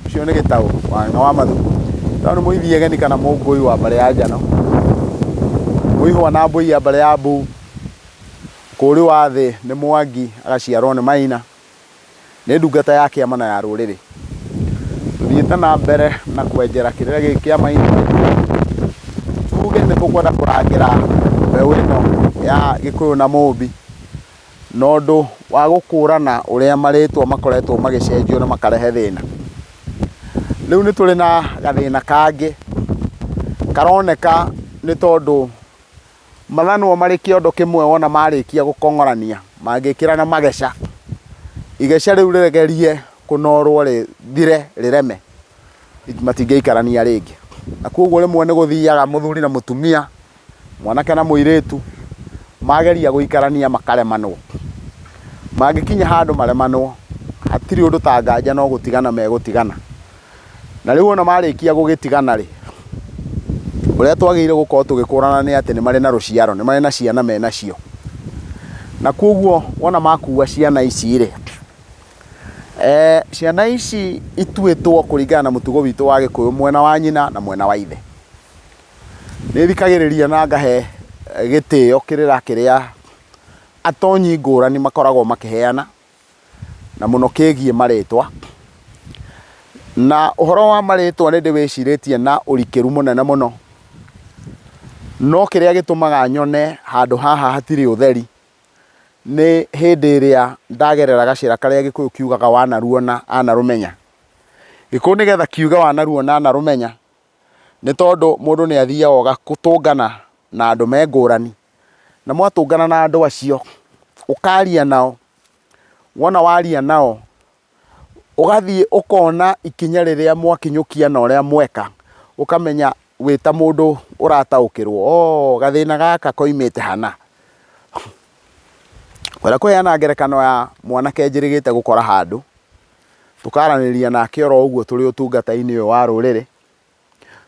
Ũcio nĩ Gĩtaũ wa wa Mathu. Gĩtaũ nĩ mũithiegeni kana mũngũi wa mbarĩ ya Njano. Mũihwa na mbũi ya mbarĩ ya Mbuu. Kũũrĩ wa thĩ nĩ Mwangi agaciarwo nĩ Maina. Nĩ ndungata ya kĩama na ya rũrĩrĩ. Tũthiĩte na mbere na kwenjera kĩrĩra gĩkĩ kĩa Maina. Tuge nĩ tũkwenda kũrangĩra mbeũ ĩno ya Gĩkũyũ na Mũmbi. Na ũndũ wa gũkũrana ũrĩa marĩtwa makoretwo magĩcenjio na makarehe thĩna. Rĩu nĩ tũrĩ na gathĩna kangĩ karoneka nĩ tondũ mathanwa marĩ kĩondo kĩmwe wona marĩkia gũkong'orania mangĩkĩrana mageca, igeca rĩu rĩgerie kũnorwo rĩthire rĩreme, matingĩikarania rĩngĩ. Na koguo rĩmwe nĩ gũthiaga mũthuri na mũtumia Mwanake na mũirĩtu mageria gũikarania makaremanwo. Mangĩkinya handũ maremanwo, hatirĩ ũndũ ta nganja no gũtigana megũtigana. Na rĩu wona marĩkia gũgĩtigana rĩ, ũrĩa twagĩrĩire gũkorwo tũgĩkũrana nĩ atĩ nĩ marĩ na rũciaro, nĩ marĩ na ciana menacio. Na koguo wona makua ciana ici rĩ, ciana ici ituĩtwo kũringana na mũtugo witũ wa Gĩkũyũ mwena wa nyina na mwena wa ithe. Nĩ thikagĩrĩria na ngahe gĩtĩo kĩrĩra kĩrĩa atonyi ngũrani makoragwo makĩheana, na mũno kĩgiĩ marĩtwa. Na ũhoro wa marĩtwa nĩ ndĩwĩcirĩtie na ũrikĩru mũnene mũno, no kĩrĩa gĩtũmaga nyone handũ haha hatirĩ ũtheri, nĩ hĩndĩ ĩrĩa ndagerera gacĩra karĩa Gĩkũyũ kiugaga wanaruona anarũmenya. Gĩkũyũ nĩgetha kiuge wanaruona anarũmenya, Nĩ tondũ mũndũ nĩ athiaga ũgatũngana na andũ me ngũrani, na mwatũngana na andũ acio, ũkaria nao, wona waria nao, ũgathiĩ ũkona ikinya rĩrĩa mwakinyũkia na ũrĩa mweka, ũkamenya wĩ ta mũndũ ũrataũkĩrwo oo gathĩna gaka koimĩte hana. Ngwenda kũheana ngerekano ya mwanake njĩrĩgĩte gũkora handũ, tũkaranĩria nake oro ũguo tũrĩ ũtungata-inĩ ũyũ wa rũrĩrĩ,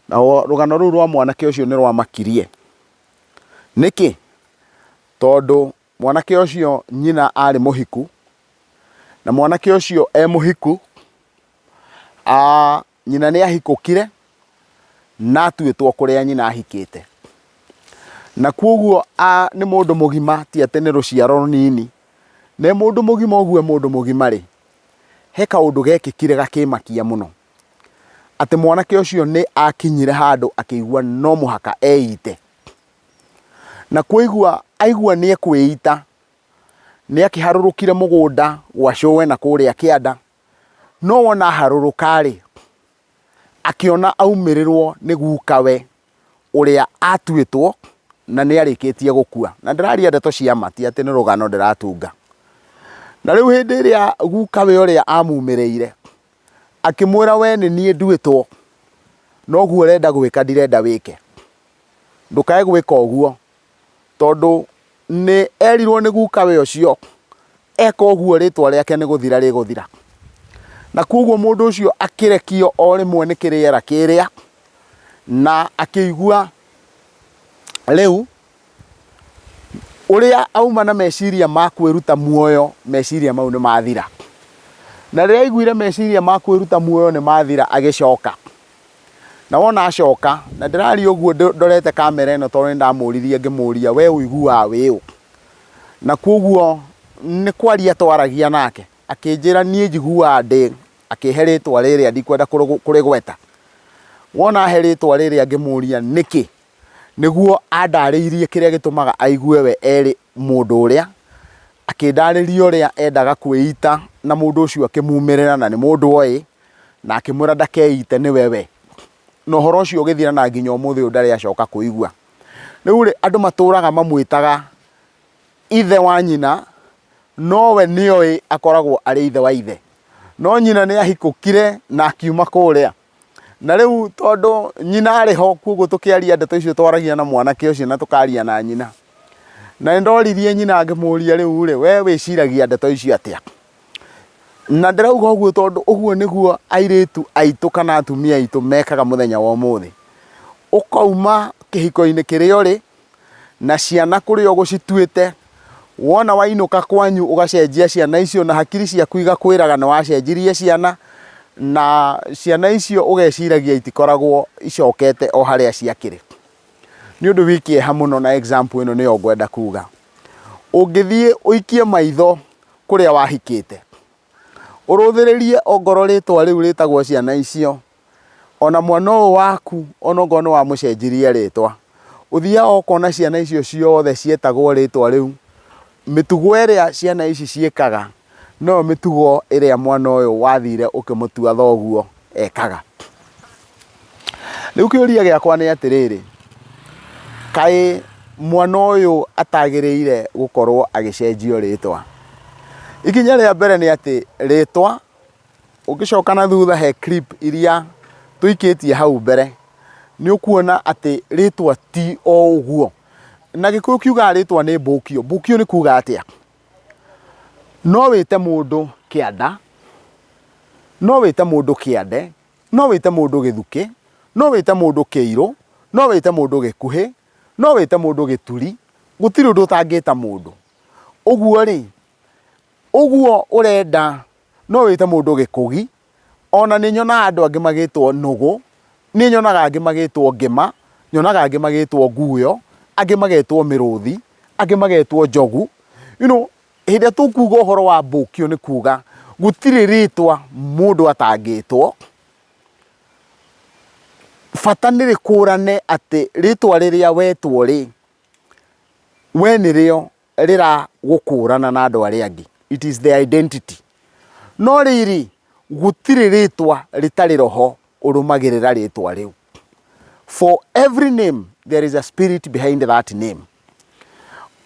na rũgano rũu rwa mwanake ũcio nĩ rwamakirie. Nĩkĩ? Tondũ mwanake ũcio nyina arĩ mũhiku, na mwanake ũcio e mũhiku, nyina nĩ ahikũkire na atuĩtwo kũrĩa nyina ahikĩte. Na kwoguo nĩ mũndũ mũgima ti atĩ nĩ rũciaro rũnini, na e mũndũ mũgima ũguo e mũndũ mũgima rĩ, he kaũndũ gekĩkire gakĩmakia mũno. Atĩ mwanake ũcio nĩ akinyire handũ akĩigua no mũhaka eite. Na kũigua aigua nĩ ekwĩita, nĩ akĩharũrũkire mũgũnda gwa cũwe na kũrĩa kĩanda. No wona aharũrũka rĩ, akĩona aumĩrĩrwo nĩ gukawe ũrĩa atuĩtwo na nĩ arĩkĩtie gũkua. Na ndĩraria ndeto cia ma ti atĩ nĩ rũgano ndĩratunga. Na rĩu hĩndĩ ĩrĩa gukawe ũrĩa amumĩrĩire, akĩmwĩra we nĩ niĩ nduĩtwo, na ũguo ũrenda gwĩka ndirenda wĩke. Ndũkae gwĩka ũguo, tondũ nĩ erirwo nĩ gukawe ũcio eka ũguo rĩtwa rĩake nĩ gũthira rĩgũthira. Na koguo mũndũ ũcio akĩrekio o rĩmwe nĩ kĩrĩera kĩrĩa, na akĩigua rĩu ũrĩa auma na meciria ma kwĩruta muoyo, meciria mau nĩ mathira. Na rĩrĩa aiguire meciria ma kwĩruta muoyo nĩ mathira agĩcoka. Na wona acoka, na ndĩraria ũguo ndorete kamera ĩno tondũ nĩ ndamũririe ngĩmũria we ũiguaga wĩ ũ? Na koguo nĩ kwaria twaragia nake, akĩnjĩra niĩ njiguaga ndĩ, akĩhe rĩtwa rĩrĩa ndikwenda kũrĩgweta. Wona ahe rĩtwa rĩrĩa ngĩmũria nĩkĩ, nĩguo andarĩirie kĩrĩa gĩtũmaga aigue we erĩ mũndũ ũrĩa, akĩndarĩria ũrĩa endaga kwĩita na mũndũ ũcio akĩmumĩrĩra na nĩ mũndũ oĩ, na akĩmwĩra ndakeite nĩwe we. Na ũhoro ũcio ũgĩthira na nginya ũmũthĩ ũyũ ndarĩ acoka kũigua. Rĩu rĩ, andũ matũraga mamwĩtaga ithe wa nyina, nowe nĩoĩ akoragwo arĩ ithe wa ithe. No nyina nĩ ahikũkire na akiuma kũrĩa. Na rĩu tondũ nyina arĩ ho, koguo tũkĩaria ndeto icio twaragia na mwanake ũcio na tũkaria na nyina. Na nĩ ndoririe nyina ngĩmũria rĩu rĩ, we wĩciragia ndeto icio atĩa? Na ndĩrauga ũguo tondũ ũguo nĩguo airĩtu aitũ kana atumia aitũ mekaga mũthenya wa ũmũthĩ. Ũkauma kĩhiko-inĩ kĩrĩa ũrĩ, na ciana kũrĩa ũgũcituĩte, wona wainũka kwanyu ũgacenjia ciana icio na hakiri ciaku igakwĩraga nĩ wacenjirie ciana, Na ciana icio ũgeciragia itikoragwo icokete o harĩa ciakĩrĩ. Nĩ ũndũ wĩ kĩeha mũno na example ĩno nĩyo ngwenda kuga. Ũngĩthiĩ ũikie maitho kũrĩa wahikĩte, ũrũthĩrĩrie ongorwo rĩtwa rĩu rĩtagwo ciana icio, ona mwana ũyũ waku ona ongorwo nĩ wamũcenjirie rĩtwa, ũthiaga ũkona ciana icio ciothe cietagwo rĩtwa rĩu, mĩtugo ĩrĩa ciana ici ciĩkaga, noyo mĩtugo ĩrĩa mwana ũyũ wathire ũkĩmũtua thoguo ekaga. Rĩu kĩũria gĩakwa nĩ atĩrĩrĩ, kaĩ mwana ũyũ atagĩrĩire gũkorwo agĩcenjio rĩtwa? Ikinya rĩa mbere nĩ atĩ rĩtwa, ũngĩcoka na thutha he clip iria tũikĩtie hau mbere, nĩ ũkuona atĩ rĩtwa ti o ũguo. Na Gĩkũyũ kiugaga rĩtwa nĩ mbũkio. Mbũkio nĩ kuga atĩa? No wĩte mũndũ kĩanda, no wĩte mũndũ kĩande, no wĩte mũndũ gĩthukĩ, no wĩte mũndũ kĩirũ, no wĩte mũndũ gĩkuhĩ, no wĩte mũndũ gĩturi, gũtirĩ ũndũ ũtangĩta mũndũ. Ũguo rĩ, ũguo ũrenda no wĩte mũndũ gĩkũgi, Ona nĩ nyonaga andũ angĩ magĩtwo nũgũ, nĩ nyonaga angĩ magĩtwo ngĩma, nyonaga angĩ magĩtwo nguyo, angĩ magetwo mĩrũthi, angĩ magetwo njogu. You know, hĩndĩ ĩrĩa tũkuga ũhoro wa mbũkio nĩ kuga gũtirĩ rĩtwa mũndũ atangĩtwo. Bata nĩ rĩkũrane atĩ rĩtwa rĩrĩa wetwo rĩ, we nĩrĩo rĩragũkũrana na andũ arĩa angĩ. It is the identity. No rĩrĩ, gũtirĩ rĩtwa rĩtarĩ roho ũrũmagĩrĩra rĩtwa rĩu. For every name there is a spirit behind that name.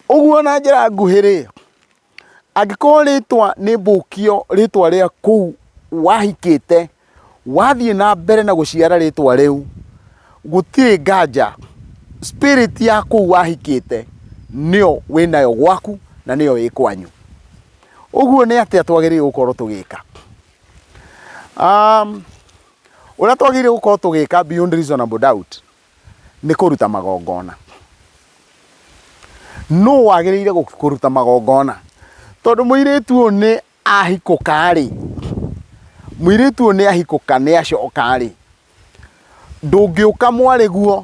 Ũguo na njĩra nguhĩ rĩ, angĩkorwo rĩtwa nĩ mbũkio rĩtwa rĩa kũu wahikĩte Wathiĩ na mbere na gũciara rĩtwa rĩu, gũtirĩ nganja spirit ya kũu wahikĩte nĩyo wĩnayo gwaku na nĩyo ĩ kwanyu. Ũguo nĩ atĩa twagĩrĩirwo gũkorwo tũgĩka? Um, ũrĩa twagĩrĩirwo gũkorwo tũgĩka beyond reasonable doubt nĩ kũruta magongona. Nũ wagĩrĩire kũruta magongona? Tondũ mũirĩtu ũyũ nĩ ahikũka-rĩ, mũirĩtu ũyũ nĩ ahikũka nĩ acoka-rĩ, ndũngĩũka mwarĩguo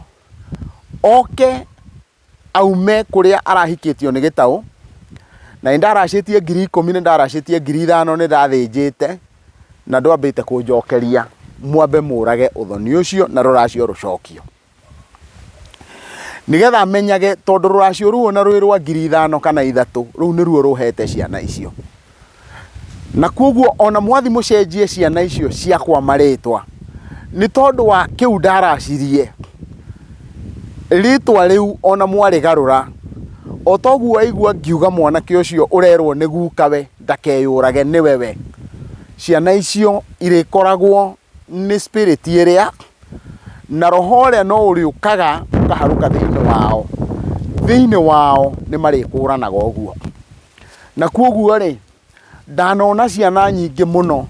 oke aume kũrĩa arahikĩtio nĩ gĩtaũ, na nĩ ndaracĩtie 10,000, nĩ ndaracĩtie 5,000, nĩ ndathĩnjĩte, na ndwambĩte kũnjokeria, mwambe mũrage ũthoni ũcio na rũracio rũcokio. Nĩgetha menyage tondũ rũracio rũu ona rwĩ rwa 5,000 kana 3,000 rũu nĩruo rũhete ciana icio. Na koguo ona mwathi mũcenjie ciana icio ciakwa marĩtwa, nĩ tondũ wa kĩu ndaracirie, rĩtwa rĩu ona mwarĩgarũra, o toguo waigua ngiuga mwanake ũcio ũrerwo nĩ gukawe ndakeyũrage nĩwe we, ciana icio irĩkoragwo nĩ spirit ĩrĩa na roho ũrĩa no ũrĩũkaga ũkaharũka thĩinĩ wao, thĩinĩ wao nĩ marĩkũranaga ũguo. Na koguo rĩ, ndanona ciana nyingĩ mũno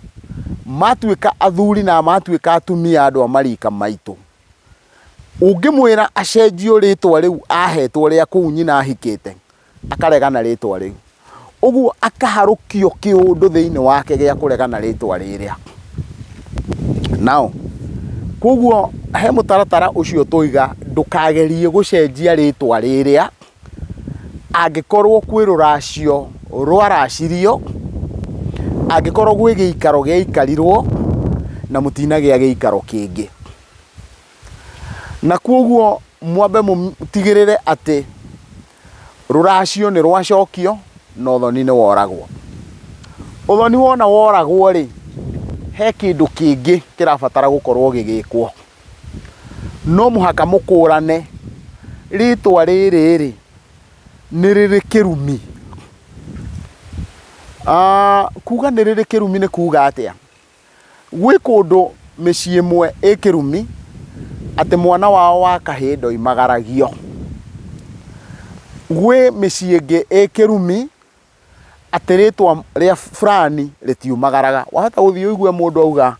matuĩka athuri na matuĩka atumia andũ a marika maitũ, ũngĩmwĩra acenjio rĩtwa rĩu ahetwo rĩa kũu nyina ahikĩte, akaregana rĩtwa rĩu. Ũguo akaharũkio kĩũndũ thĩinĩ wake gĩa kũregana rĩtwa rĩrĩa. Nao, koguo he mũtaratara ũcio tũiga ndũkagerie gũcenjia rĩtwa rĩrĩa angĩkorwo kwĩ rũracio rwaracirio, angĩkorwo gwĩ gĩikaro gĩaikarirwo na mũtinagĩa gĩikaro kĩngĩ. Na koguo mwambe mũtigĩrĩre atĩ Rũracio nĩ rwacokio na ũthoni nĩ woragwo. Ũthoni wona woragwo rĩ, he kĩndũ kĩngĩ kĩrabatara gũkorwo gĩgĩkwo. No mũhaka mũkũrane rĩtwa rĩrĩ rĩ, nĩ rĩrĩ kĩrumi. Kuga nĩ rĩrĩ kĩrumi nĩ kuga atĩa? Gwĩ kũndũ mĩciĩ ĩmwe ĩ kĩrumi atĩ mwana wao wa kahĩĩ ndoimagaragio. Gwĩ mĩciĩ ĩngĩ ĩ kĩrumi atĩ rĩtwa rĩa fulani rĩtiumagaraga. Wahota gũthiĩ ũigue mũndũ auga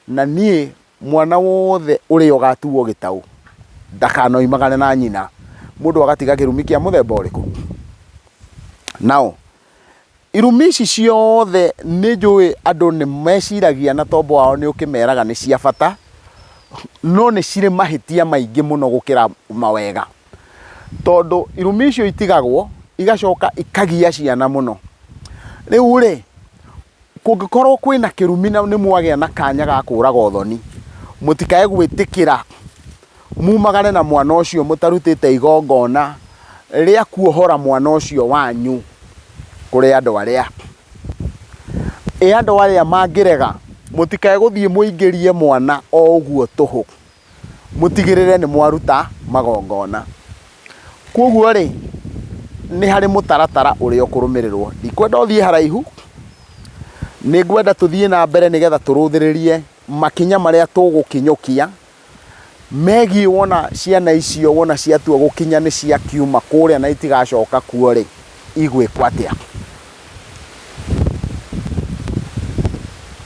na niĩ mwana wothe ũrĩa ũgatuo gĩtaũ ndakanoimagare na nyina. Mũndũ agatiga kĩrumi kĩa mũthemba ũrĩkũ? Nao. Irumi ici ciothe nĩ njũĩ andũ nĩ meciragia na tombo wao nĩ ũkĩmeraga nĩ cia bata, no nĩ cirĩ mahĩtia maingĩ mũno gũkĩra mawega. Tondũ irumi icio itigagwo, igacoka ikagia ciana mũno. Rĩu rĩ, kũngĩkorwo kwĩna kĩrumi na nĩ mwagĩa na kanya ga kũraga ũthoni, mũtikae gwĩtĩkĩra mumagare na mwana ũcio mũtarutĩte igongona rĩa kuohora mwana ũcio wanyu kũrĩ andũ arĩa. Ĩ andũ arĩa mangĩrega, mũtikae gũthiĩ mũingĩrie mwana o ũguo tũhũ, mũtigĩrĩre nĩ mwaruta magongona. Koguo rĩ, nĩ harĩ mũtaratara ũrĩa ũkũrũmĩrĩrwo. Ndikwenda ũthiĩ haraihu, nĩ ngwenda tũthiĩ na mbere nĩgetha tũrũthĩrĩrie makinya marĩa tũgũkinyũkia megiĩ wona ciana icio wona ciatua gũkinya nĩ ciakiuma kũrĩa na itigacoka kuo rĩ, igwĩkwo atĩa.